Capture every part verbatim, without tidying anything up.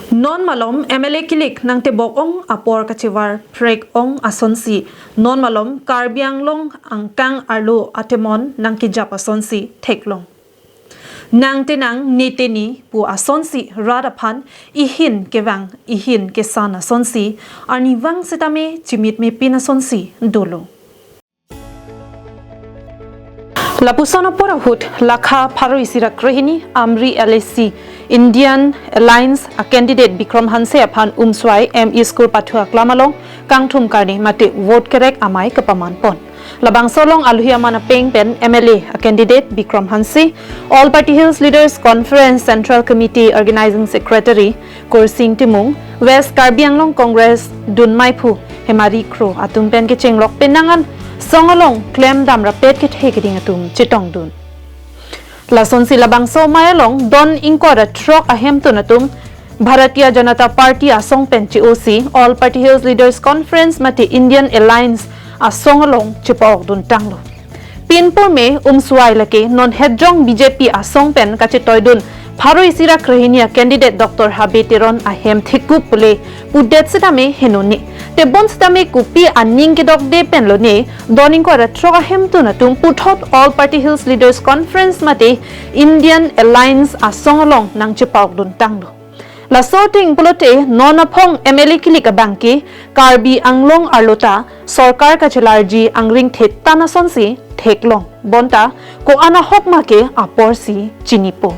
Non malom M L A kilik nangtebok-ong apor kachevar prek-ong asonsi, non malom Karbi Anglong angkang arlo atemon nangkejap asonsi theklong. Nang tenang ne teni pu asonsi rat aphan ihin kevang ihin kesan asonsi, arnivang setame chimit mepin asonsi dolo. Lapuson apor ahut lakha pharo isi ra krehini Amri L A C Indian Alliance a candidate Bikram Hanse aphan Umswai M E School pathu aklam along kangthum karne mate vote kerek amei kapaman pon. Labangso along aluhi aman apeng pen M L A a candidate Bikram Hanse, All Party Hills Leaders Conference Central Committee Organizing Secretary Kursing Timung, West Karbi Anglong Congress dunmeiphu Hemari Kro atum pen kechenglok penang an song along klemdam rapet kethe keding atum chetongdun. Lasonsi labangso amei along don ingkoi ra throk ahemtun atum Bharatiya Janata Party asong pen che-osi All Party Hills Leaders Conference mate Indian Alliance asong along chepa-okdun tanglo. Pinpur me Umswai lake non hetjong B J P asong pen kachetoidun pharo isi ra krehini a candidate Doctor Habe Teron ahem thekup pule pudet setame henone. Tebon setame kopi aning kedokde pen lone, don ingkoi ra throk ahemtun atum puthot All Party Hills Leaders Conference mate Indian Alliance asong along nangchepa-okdun tanglo. Laso ateng pulote non aphong M L A kilik abangke Karbi Anglong arlo ta sorkar kachelarji angring thetan asonsi theklong. Bonta ko-an ahok ma ke aporsi chinipo.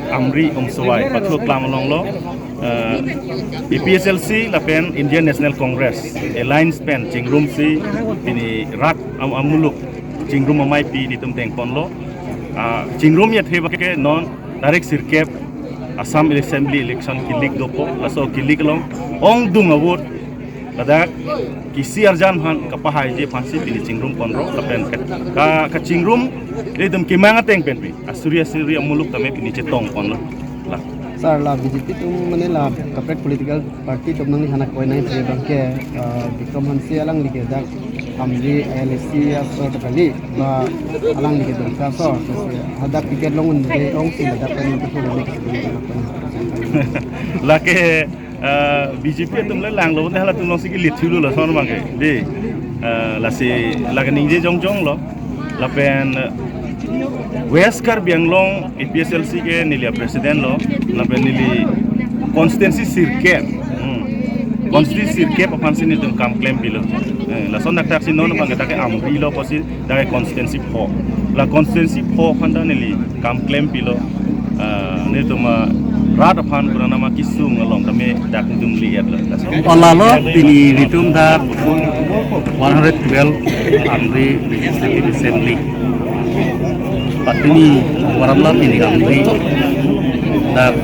Amri Umswai pathu aklam along lo, eh, A P H L C lapen Indian National Congress Alliance pen chingrumsi pini rat am-, amuluk chingrum ameipi nelitum tengponlo. Ah, chingrum ya theba ke non tarik sirkep Assam Assembly election kilik dopo, laso kilik along ongdung a-vote ladak kisi arjan aphan kapahaiji aphansi pini chingrum ponlo, lapen ka, ka, kachingrum nelitum kemang ateng pen pi asuri asuri amuluk tame pini chetong ponlo. La. Sir, la B J P atum mane la kaprek political party atum nangli hana koi nai abangke, ah, Bikram Hanse alangli ke dak Amri L A C aso ta kali, ba alangli ke dongka so, hadak ticket long un de ongsi hadak pen ke thurun de. Lake, eh, B J P atum le langlo, ne halatum alongsi ke lithilu lason abangke. De, eh, lasi lake ningje jongjong lo. Lapen, eh, West Karbi Anglong A P H L C ke neli a-president lo, lapen neli constituency sirkep. Hmm. Constituency sirkep aphansi nelitum kam klempilo. Eh, lason dakdaksi non abangke dak ke Amri lo pusi dak ke constituency pho. La constituency pho aphan ta neli kam klempilo. Ah, nelitum, ah, rat aphan kurang nama kesung along tame dak nelitum lihat lo. Lason. Olalo pini nelitum dak one hundred twelve Amri Legislative Assembly patini waram la pini Amri dak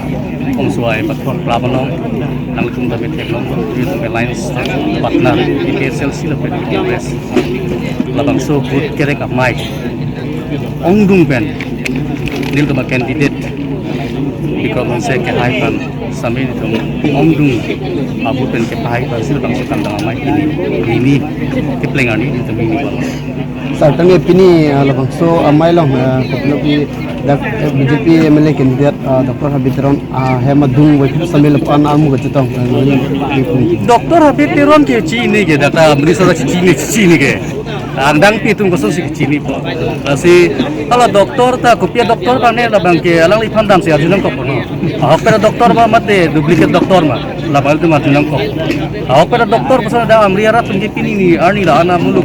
Umswai pathu aklam along nangtum tame theklong, nelitum alliance partner A P H L C lapen Congress labangso vote kerek amei ongdung pen nelitum a-candidate Bikram Hanse kehai aphan sami nelitum ongdung a-vote pen kepahai aphansi labangso kangdang amei pini, pini kepleng arni nelitum pini pon. Sir, tangte pini, ah, labangso amei along, ah, kopilo pi dak, eh, B J P M L A candidate, ah, Doctor Habe Teron, ah, ahem adung wai sami lapu-an amu kachetong, ah, neli, neli pun. Doctor Habe Teron ke chini ke dak ta Amri sora chini, chini ke. Angdangpi atum kosonsi chinipo. Lasi hala doctor ta kopi a-doctor abang ne labangke alangliphan damsi arju nangkok no. Ahok pen doctor ma mate duplicate doctor ma, labang itum arju nangkok. Ahok pen doctor puson dak Amri arat atum ke pini ni arni la-an amuluk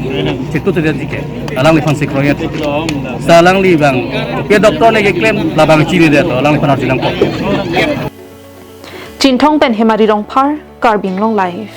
chetu te dike. Alangliphan si kroyet. Sa alangli abang kopi a-doctor ne keklem labang chinidet, alangliphan arju nangkok. Chinthong pen Hemari Rongphar, Karbi Anglong Live.